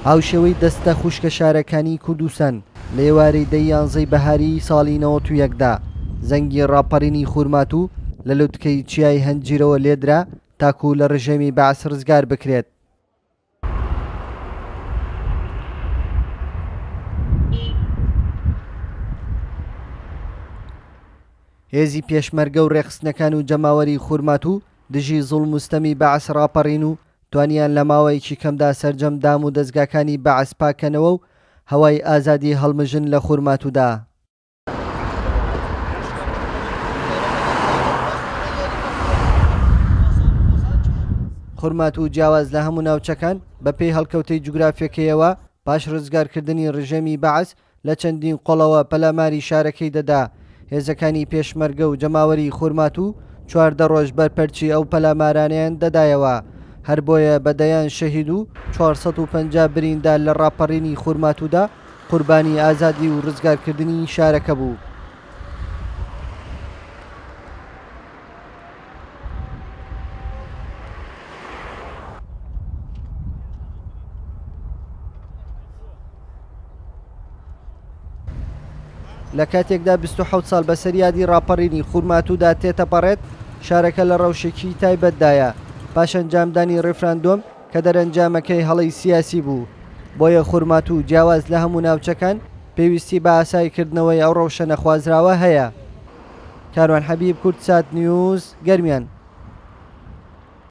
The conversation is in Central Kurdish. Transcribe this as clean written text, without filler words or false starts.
هاوشێوەی دەستە خوشکە شارەکانی کوردستان لە ئێوارەی دە یانزەی بەهاری ساڵی 91 دا زەنگی ڕاپەڕینی خورماتوو لە لوتکەی چیای هەنجیرەوە لێدرا تاکو لە ڕژێمی بەعس ڕزگار بکرێت. هێزی پێشمەرگە و ڕێکخستنەکان و جەماوەری خورماتوو دژی زوڵم و ستەمی بەعس ڕاپەڕین و توانیان لە ماوەیەکی کەمدا سەرجەم دام و دەزگاکانی بەعس پاککەنەوە و هەوای ئازادی هەڵمژن لە خورماتوودا. خورماتوو جیاواز لە هەموو ناوچەکان بەپێی هەڵکەوتەی جوگرافیەکەیەوە پاش ڕزگارکردنی ڕژێمی بەعس لە چەندین قۆڵەوە پەلاماری شارەکەی دەدا، هێزەکانی پێشمەرگە و جەماوەری خورماتوو 14 ڕۆژ بەرپەرچی ئەو پەلامارانەیان دەدایەوە، هەر بۆیە بە دەیان شەهید و 450 بریندار لە ڕاپەڕینی خورماتوودا قوربانی ئازادی و ڕزگارکردنی شارەکە بوو. لە کاتێکدا 27 ساڵ بەسەر یادی ڕاپەڕینی خورماتوودا تێتەپەڕێت، شارەکە لە ڕەوشێکی تایبەتدایە پاش ئەنجامدانی ڕیفراندۆم کە دەرەنجامەکەی هەڵەی سیاسی بوو، بۆیە خورماتوو جیاواز لە هەموو ناوچەکان پێویستی بە ئاساییکردنەوەی ئەو ڕەوشە نەخوازراوە هەیە. کاروان حەبیب، کوردسات نیوز، گەرمیان.